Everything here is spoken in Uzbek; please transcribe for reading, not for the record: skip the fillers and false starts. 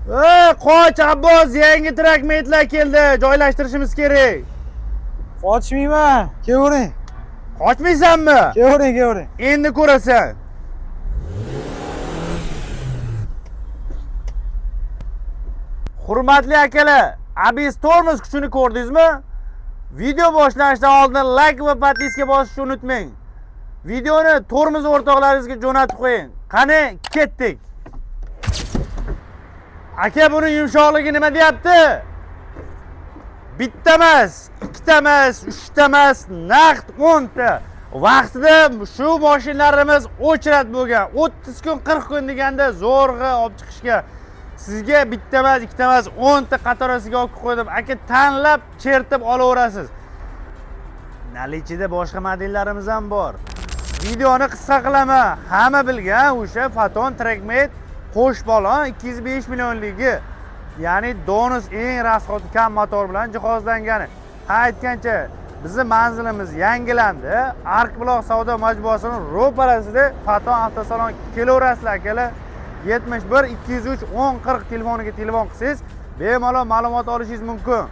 Ey, qoch Abbos, yangi trakmetlar keldi, joylashtirishimiz kerak. Qochmayman, kelavering. Qochmaysanmi? Kelavering, kelavering. Endi ko'rasan. Hurmatli akalar, ABS tormoz kuchini ko'rdingizmi? Video boshlanishidan oldin like va podpiska bosishni unutmang. Videoni tormoz o'rtoqlaringizga jo'natib qo'ying. Qani, ketdik. Aka, buni yumshoqligi nima deyapti? Bitta emas, ikkita emas, uchta emas, naqd 10 ta. Vaqtida shu mashinalarimiz o'chirat bo'lgan. 30 kun, 40 kun deganda zo'rg'a olib chiqishga. Sizga bitta emas, ikkita emas, 10 ta qatorasiga olib qo'ydim. Aka, tanlab, chertib olaverasiz. Nalichida boshqa modellarimiz ham bor. Videoni qisqa qilaman. Hamma bilgan o'sha Foton Trackmate qo'sh balon 205 millionligi. Ya'ni Donus eng rasxodi kam motor bilan jihozlangani. Ha, aytgancha bizning manzilimiz yangilandi. Ark Buloq savdo majmuasining ro'parasida Foton avtosalon, kelaverasizlar akalar. 71 203 10 40 telefoniga telefon qilsangiz bemalol ma'lumot olishingiz mumkin.